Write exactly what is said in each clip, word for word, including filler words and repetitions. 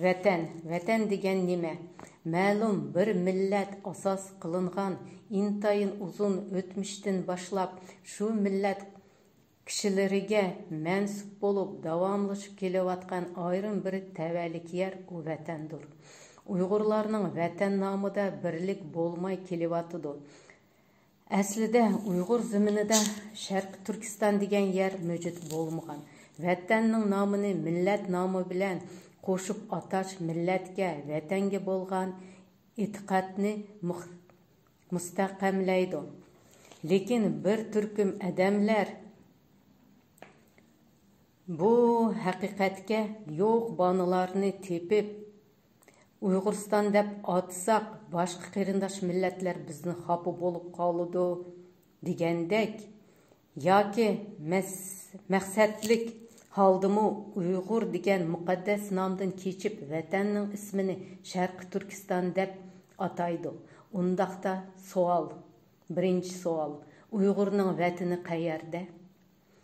ۋەتەن، ۋەتەن دېگەن نېمە؟ مەلۇم بىر مىللەت ئاساس قىلىنغان ئىنتايىن ئۇزۇن ئۆتمۈشتىن باشلاپ شۇ مىللەت كىشىلىرىگە مەنسۇپ بولۇپ داۋاملىشىپ كېلىۋاتقان ئايرىم بىر تەۋەلىك يەر ئۇ ۋەتەندۇر. ئۇيغۇرلارنىڭ ۋەتەن نامىدا بىرلىك بولماي كېلىۋاتىدۇ. ئەسلىدە ئۇيغۇر زېمىنىدا شەرقىي تۈركىستان دېگەن يەر مەۋجۇت بولمىغان. ۋەتەننىڭ نامىنى مىللەت نامى بىلەن قوشۇپ ئاتاش مىللەتكە، ۋەتەنگە بولغان ئېتىقادنى مۇستەھكەملەيدۇ. لېكىن بىر تۈركۈم ئادەملەر بۇ ھەقىقەتكە يوق بانىلارنى تېپىپ، ئۇيغۇرىستان دەپ ئاتىساق، باشقا قېرىنداش مىللەتلەر بىزنى خاپا بولۇپ قالىدۇ دېگەندەك، ياكى مەس-، مەقسەتلىك ھالدىمۇ ئۇيغۇر دېگەن مۇقەددەس نامدىن كېچىپ، ۋەتەننىڭ ئىسمىنى شەرقىي تۈركىستان دەپ ئاتايدۇ. ئۇنداقتا سوئال، بىرىنچى سوئال، ئۇيغۇرنىڭ ۋەتىنى قەيەردە؟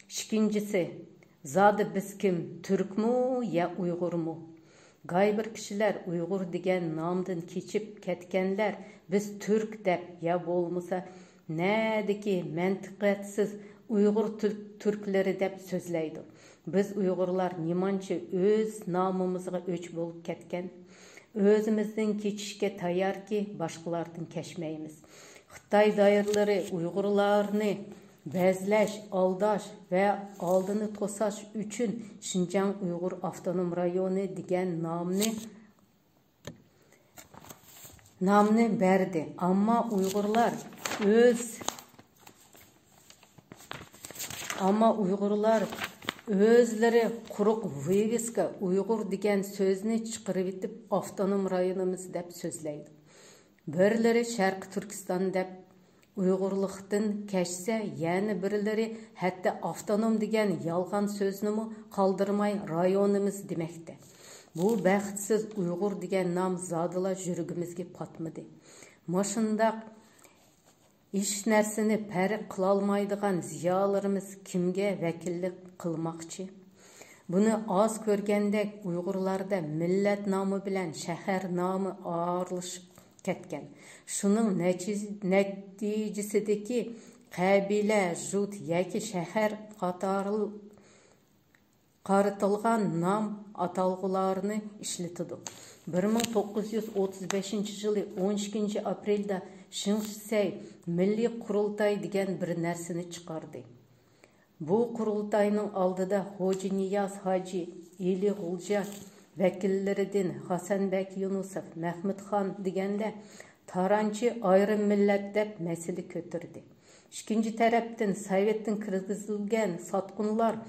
ئىككىنچىسى، زادى بىز كىم، تۈركمۇ يا ئۇيغۇرمۇ؟ گاي بىر كىشىلەر ئۇيغۇر دېگەن نامدىن كېچىپ كەتكەنلەر، بىز تۈرك دەپ يا بولمىسا نەدىكى مەنتىقەتسىز ئۇيغۇر تۈرك-، تۈركلىرى دەپ سۆزلەيدۇ. بىز ئۇيغۇرلار نېمانچە ئۆز نامىمىزغا ئۆچ بولۇپ كەتكەن؟ ئۆزىمىزدىن كېچىشكە تەيياركى، باشقىلاردىن كەچمەيمىز. خىتاي دائىرىلىرى ئۇيغۇرلارنى بەزلەش، ئالداش ۋە ئالدىنى توساش ئۈچۈن شىنجاڭ ئۇيغۇر ئاپتونوم رايونى دېگەن نامنى، نامنى بەردى. ئەمما ئۇيغۇرلار ئۆز، ئەمما ئۇيغۇرلار ئۆزلىرى قۇرۇق ۋىۋىسكا ئۇيغۇر دېگەن سۆزنى چىقىرىۋېتىپ ئاپتونوم رايونىمىز دەپ سۆزلەيدۇ. بىرلىرى شەرقىي تۈركىستان دەپ ئۇيغۇرلۇقتىن كەچسە، يەنە بىرلىرى ھەتتا ئاپتونوم دېگەن يالغان سۆزنىمۇ قالدۇرماي رايونىمىز دېمەكتە. بۇ بەختسىز ئۇيغۇر دېگەن نام زادىلا يۈرىكىمىزگە پاتمىدى. مۇشۇنداق ھېچ نەرسىنى پەرق قىلالمايدىغان زىيالىيلىرىمىز كىمگە ۋەكىللىك قىلماقچى؟ بۇنى ئاز كۆرگەندەك ئۇيغۇرلاردا مىللەت نامى بىلەن شەھەر نامى ئارىلىشىپ كەتكەن. شۇنىڭ نەتىج-، نەتىجىسىدىكى قەبىلە، ژۇت ياكى شەھەر قاتارل-، قارىتىلغان نام ئاتالغۇلارنى ئىشلىتىدۇ. بىر مىڭ توققۇز يۈز ئوتتۇز بەشىنچى يىلى ئون ئىككىنچى ئاپرېلدا شىڭشىسەي مىللىي قۇرۇلتاي دېگەن بىر نەرسىنى چىقاردى. بۇ قۇرۇلتاينىڭ ئالدىدا خوجانىياز ھاجى، ئېلى غۇلجا ۋەكىللىرىدىن ھاسەنبەگ يۇنۇسوف، مەھمۇد خان دېگەنلەر تارانچى ئايرىم مىللەت دەپ مەسىلە كۆتۈردى. ئىككىنچى تەرەپتىن، سوۋېتتىن كىرگۈزۈلگەن ساتقۇنلار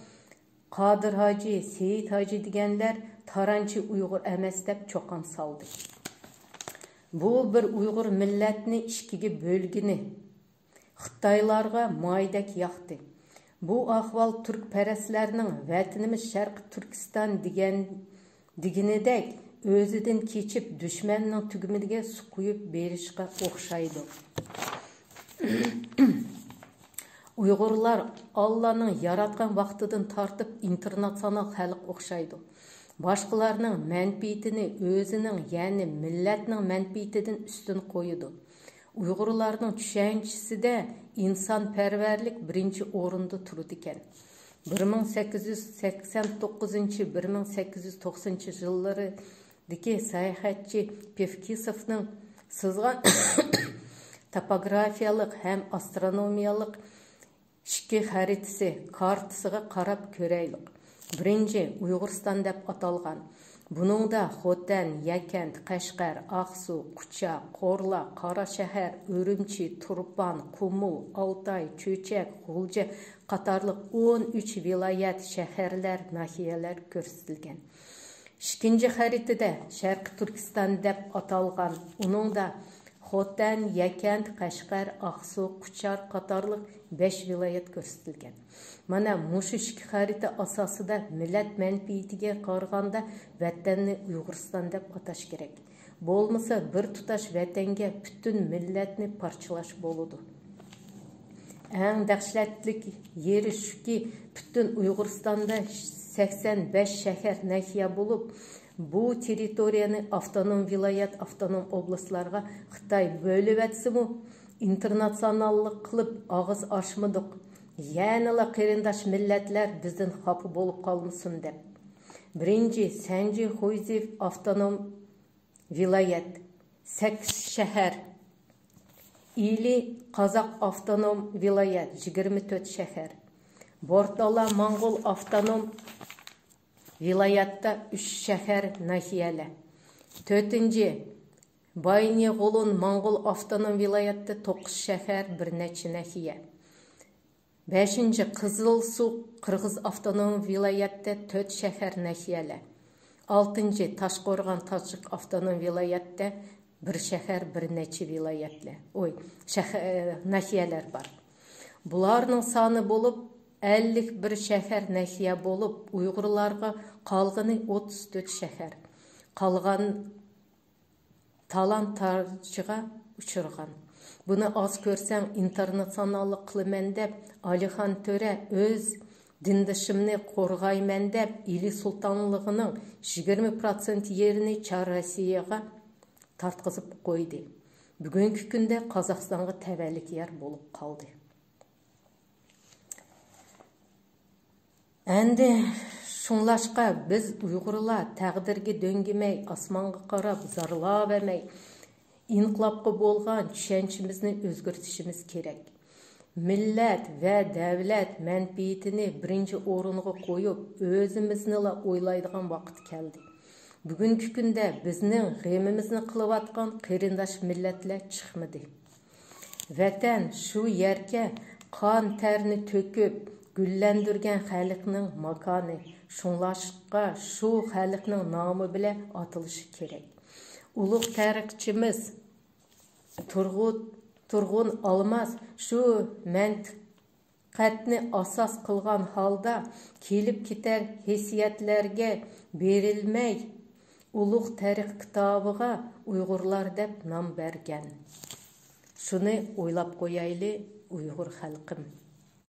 قادىر ھاجى، سېيىت ھاجى دېگەنلەر تارانچى ئۇيغۇر ئەمەس دەپ چۇقان سالدى. بۇ بىر ئۇيغۇر مىللەتنى ئىككىگە بۆلگىنى خىتايلارغا مايدەك ياقتى. بۇ ئەھۋال تۈركپەرەسلەرنىڭ ۋەتىنىمىز شەرقىي تۈركىستان دېگەن، دېگىنىدەك ئۆزىدىن كېچىپ، دۈشمەننىڭ تۈگمىسىگە سۇ قۇيۇپ بېرىشقا ئوخشايدۇ. ئۇيغۇرلار ئاللانىڭ ياراتقان ۋاقتىدىن تارتىپ ئىنتېرناتسىيونال خەلق ئوخشايدۇ. باشقىلارنىڭ مەنپىئىتىنى ئۆزىنىڭ، يەنى مىللەتنىڭ مەنپىئىتىدىن ئۈستۈن قويىدۇ. ئۇيغۇرلارنىڭ چۈشەنچىسىدە ئىنسانپەرۋەرلىك بىرىنچى ئورۇندا تۇرىدىكەن. بىر مىڭ سەككىز يۈز سەكسەن توققۇزىنچى، بىر مىڭ سەككىز يۈز توقسىنىنچى يىللىرىدىكى ساياھەتچى پېۋكىسوفنىڭ سىزغان توپوگرافىيەلىك ھەم ئاسترونومىيەلىك ئىككى خەرىتىسى، كارتىسىغا قاراپ كۆرەيلىك. بىرىنچى، ئۇيغۇرىستان دەپ ئاتالغان. بۇنىڭدا خوتەن، يەكەنت، قەشقەر، ئاقسۇ، قۇچا، قورلا، قاراشەھەر، ئۈرۈمچى، تۇرپان، قۇمۇل، ئالتاي، چۆچەك، غۇلجا قاتارلىق ئون ئۈچ ۋىلايەت، شەھەرلەر، ناھىيەلەر كۆرسىتىلگەن. ئىككىنچى خەرىتىدە شەرقىي تۈركىستان دەپ ئاتالغان، ئۇنىڭدا خوتەن، يەكەنت، قەشقەر، ئاقسۇ، قۇچا قاتارلىق بەش ۋىلايەت كۆرسىتىلگەن. مانا مۇشۇ ئىككى خەرىتە ئاساسىدا مىللەت مەنپىئىتىگە قارىغاندا ۋەتەننى ئۇيغۇرىستان دەپ ئاتاش كېرەك. بولمىسا بىر تۇتاش ۋەتەنگە پۈتۈن مىللەتنى پارچىلاش بولىدۇ. ئەڭ دەھشەتلىك يېرى شۇكى، پۈتۈن ئۇيغۇرىستاندا سەكسەن بەش شەھەر، ناھىيە بولۇپ، بۇ تېررىتورىيەنى ئاپتونوم ۋىلايەت، ئاپتونوم ئوبلاستلارغا خىتاي بۆلۈۋەتسىمۇ، ئىنتېرناتسىوناللىق قىلىپ ئاغزى ئاچمىدۇق. يەنىلا قېرىنداش مىللەتلەر بىزدىن خاپا بولۇپ قالمىسۇن دەپ. بىرىنچى، سەنجى خۇيزېف ئاپتونوم ۋىلايەت، سەككىز شەھەر. ئىلى قازاق ئاپتونوم ۋىلايەت، يىگىرمە تۆت شەھەر. بورتالا موڭغۇل ئاپتونوم ۋىلايەتتە ئۈچ شەھەر، ناھىيەلەر. تۆتىنچى، بايىنغولىن موڭغۇل ئاپتونوم ۋىلايەتتە توققۇز شەھەر، بىر نەچچە ناھىيە. بەشىنچى، قىزىلسۇ قىرغىز ئاپتونوم ۋىلايەتتە تۆت شەھەر، ناھىيەلەر. ئالتىنچى، تاشقورغان تاجىك ئاپتونوم ۋىلايەتتە بىر شەھەر، بىر نەچچە ۋىلايەتلەر، ئوي، شەھەر، ناھىيەلەر بار. بۇلارنىڭ سانى بولۇپ ئەللىك بىر شەھەر، ناھىيە بولۇپ، ئۇيغۇرلارغا قالغىنى ئوتتۇز تۆت شەھەر. قالغان تالان-تارجىغا ئۇچرىغان. بۇنى ئاز كۆرسەڭ، ئىنتېرناتسىيوناللىق قىلىمەن دەپ، ئالىخان تۆرە ئۆز دىندىشىمنى قورغايمەن دەپ، ئىلى سۇلتانلىقىنىڭ يىگىرمە پىروتسېنت يېرىنى چار روسىيەگە تارتقۇزۇپ قويدى. بۈگۈنكى كۈندە قازاقىستانغا تەۋەلىك يەر بولۇپ قالدى. ئەندى شۇڭلاشقا بىز ئۇيغۇرلار تەقدىرگە دۆڭگىمەي، ئاسمانغا قاراپ زارلاۋەرمەي، ئىنقىلابقا بولغان چۈشەنچىمىزنى ئۆزگەرتىشىمىز كېرەك. مىللەت ۋە دەۋلەت مەنپىئىتىنى بىرىنچى ئورۇنغا قويۇپ، ئۆزىمىزنىلا ئويلايدىغان ۋاقىت كەلدى. بۈگۈنكى كۈندە بىزنىڭ غېمىمىزنى قىلىۋاتقان قېرىنداش مىللەتلەر چىقمىدى. ۋەتەن شۇ يەركەن، قان تەرنى تۆكۈپ گۈللەندۈرگەن خەلقنىڭ ماكانى. شۇڭلاشقا شۇ خەلقنىڭ نامى بىلەن ئاتىلىشى كېرەك. ئۇلۇغ تارىخچىمىز تۇرغۇت-، تۇرغۇن ئالماس شۇ مەنتىق قەتنى ئاساس قىلغان ھالدا كېلىپ كېتەر ھېسسىياتلارغا بېرىلمەي، ئۇلۇغ تارىخ كىتابىغا ئۇيغۇرلار دەپ نام بەرگەن. شۇنى ئويلاپ قويايلى، ئۇيغۇر خەلقىم.